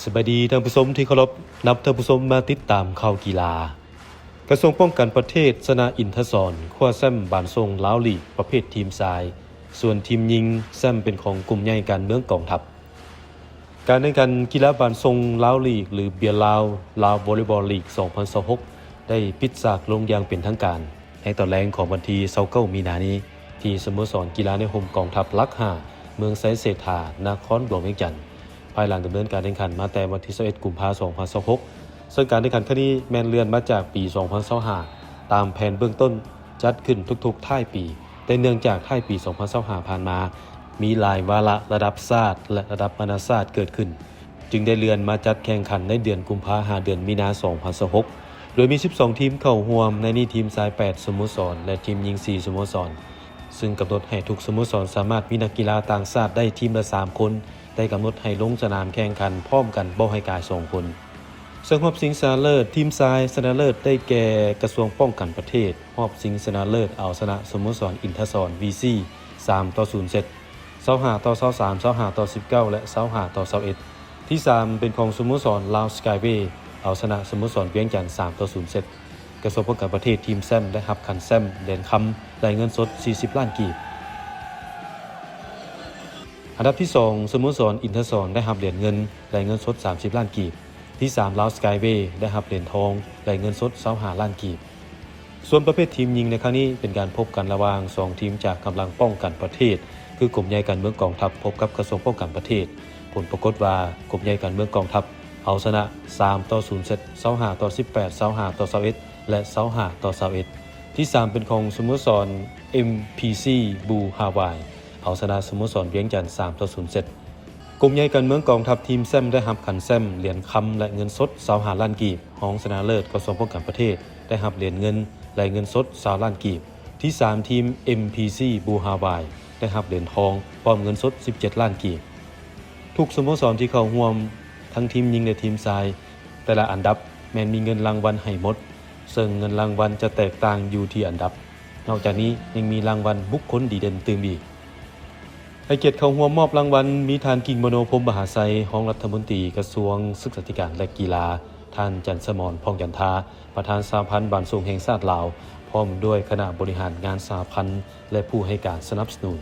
ສະບາຍດີທ່ານຜູ້ຊົມທີ່ເຄົາລົບ, ນຳທ່ານຜູ້ຊົມມາຕິດຕາມຂ່າວກິລາ. ກະຊວງປ້ອງກັນປະເທດຊະນະອິນທະສອນ ຄວ້າແຊ້ມບານຊົງລາວລີກປະເພດທີມຊາຍ, ສ່ວນທີມຍິງແຊ້ມເປັນຂອງກຸ່ມໃຫຍ່ການເມືອງກອງທັບ. ການແຂ່ງຂັນກິລາບານຊົງລາວລີກ ຫຼື ເບຍລາວ ລາວວໍລີບອລລີກ ສອງພັນຊາວຫົກ ໄດ້ປິດສາກລົງຢ່າງເປັນທາງການ ໃນຕອນແລງຂອງວັນທີຊາວເກົ້າມີນານີ້ ທີ່ສະໂມສອນກິລາໃນຮົ່ມກອງທັບຫຼັກຫ້າ ເມືອງໄຊເສດຖາ ນະຄອນຫຼວງວຽງຈັນ, ພາຍຫຼັງດຳເນີນການແຂ່ງຂັນມາແຕ່ວັນທີຊາວເອັດ ກຸມພາ ສອງພັນຊາວຫົກ ເຊິ່ງການແຂ່ງຂັນຄັ້ງນີ້ແມ່ນເລື່ອນມາຈາກປີ ສອງພັນຊາວຫ້າ ຕາມແຜນເບື້ອງຕົ້ນຈັດຂຶ້ນທຸກໆທ້າຍປີ, ແຕ່ເນື່ອງຈາກທ້າຍປີ ສອງພັນຊາວຫ້າ ຜ່ານມາ ມີຫຼາຍວາລະລະດັບຊາດ ແລະ ລະດັບນານາຊາດເກີດຂຶ້ນ, ຈຶ່ງໄດ້ເລື່ອນມາຈັດແຂ່ງຂັນໃນເດືອນກຸມພາ ຫາເດືອນມີນາ ສອງພັນຊາວຫົກ ໂດຍມີສິບສອງທີມເຂົ້າຮ່ວມ, ໃນນີ້ທີມຊາຍແປດສະໂມສອນ ແລະ ທີມຍິງສີ່ສະໂມສອນ, ຊຶ່ງກຳນົດໃຫ້ທຸກສະໂມສອນສາມາດມີນັກກິລາຕ່າງຊາດໄດ້ທີມລະສາມຄົນ, ແຕ່ກຳນົດໃຫ້ລົງສະໜາມແຂ່ງຂັນພ້ອມກັນບໍ່ໃຫ້ກາຍສອງຄົນ. ເຊິ່ງຮອບຊິງຊະນະເລີດ, ທີມຊາຍຊະນະເລີດໄດ້ແກ່ກະຊວງປ້ອງກັນປະເທດ, ຮອບຊິງຊະນະເລີດເອົາຊະນະສະໂມສອນອິນທະສອນ ວີຊີ ສາມຕໍ່ສູນເຊັດ, ຊາວຫ້າຕໍ່ຊາວສາມ, ຊາວຫ້າຕໍ່ສິບເກົ້າ ແລະ ຊາວຫ້າຕໍ່ຊາວເອັດ. ທີສາມເປັນຂອງສະໂມສອນລາວສະກາຍເວ ເອົາຊະນະສະໂມສອນວຽງຈັນ ສາມຕໍ່ສູນເຊັດ. ກະຊວງປ້ອງກັນປະເທດ ທີມແຊ້ມໄດ້ຮັບຂັນແຊ້ມ, ຫຼຽນຄຳ ແລະ ເງິນສົດສີ່ສິບລ້ານກີບ. ອັນດັບທີສອງ ສະໂມສອນອິນທະສອນໄດ້ຮັບຫຼຽນເງິນ ແລະ ເງິນສົດສາມສິບລ້ານກີບ. ທີສາມ ລາວສະກາຍເວ ໄດ້ຮັບຫຼຽນທອງ ແລະ ເງິນສົດຊາວຫ້າລ້ານກີບ. ສ່ວນປະເພດທີມຍິງໃນຄັ້ງນີ້ເປັນການພົບກັນລະຫວ່າງສອງທີມຈາກກຳລັງປ້ອງກັນປະເທດ ຄືກົມໃຫຍ່ການເມືອງກອງທັບພົບກັບກະຊວງປ້ອງກັນປະເທດ. ຜົນປາກົດວ່າກົມໃຫຍ່ການເມືອງກອງທັບເອົາຊະນະສາມຕໍ່ສູນເຊັດ, ຊາວຫ້າຕໍ່ສິບແປດ, ຊາວຫ້າຕໍ່ຊາວເອັດ ແລະ ຊາວຫ້າຕໍ່ຊາວເອັດ. ທີສາມເປັນຂອງສະໂມສອນ ເອັມ ພີ ຊີ ບລູ ຮາວາຍ ເອົາຊະນະສະໂມສອນວຽງຈັນ ສາມຕໍ່ສູນເຊັດ. ກົມໃຫຍ່ການເມືອງກອງທັບ ທີມແຊ້ມໄດ້ຮັບຂັນແຊ້ມ, ຫຼຽນຄຳ ແລະ ເງິນສົດຊາວຫ້າລ້ານກີບ. ຮອງຊະນະເລີດກະຊວງປ້ອງກັນປະເທດໄດ້ຮັບຫຼຽນເງິນ ແລະ ເງິນສົດຊາວລ້ານກີບ. ທີສາມ ທີມ ເອັມ ພີ ຊີ ບລູ ຮາວາຍ ໄດ້ຮັບຫຼຽນທອງ ພ້ອມເງິນສົດສິບເຈັດລ້ານກີບ. ທຸກສະໂມສອນທີ່ເຂົ້າຮ່ວມ ທັງທີມຍິງ ແລະ ທີມຊາຍ ແຕ່ລະອັນດັບແມ່ນມີເງິນລາງວັນໃຫ້ໝົດ, ເຊິ່ງເງິນລາງວັນຈະແຕກຕ່າງຢູ່ທີ່ອັນດັບ. ນອກຈາກນີ້ຍັງມີລາງວັນບຸກຄົນດີເດັ່ນຕື່ມອີກ. ໃຫ້ກຽດເຂົ້າຮ່ວມມອບລາງວັນ ມີທ່ານ ກິ່ງມະໂນ ພົມມະຫາໄຊ ຮອງລັດຖະມົນຕີກະຊວງສຶກສາທິການ ແລະ ກິລາ, ທ່ານ ຈັນສະໝອນ ຜ່ອງຈັນທາ ປະທານສະຫະພັນບານຊົງແຫ່ງຊາດລາວ ພ້ອມດ້ວຍຄະນະບໍລິຫານງານສະຫະພັນ ແລະ ຜູ້ໃຫ້ການສະໜັບສະໜູນ.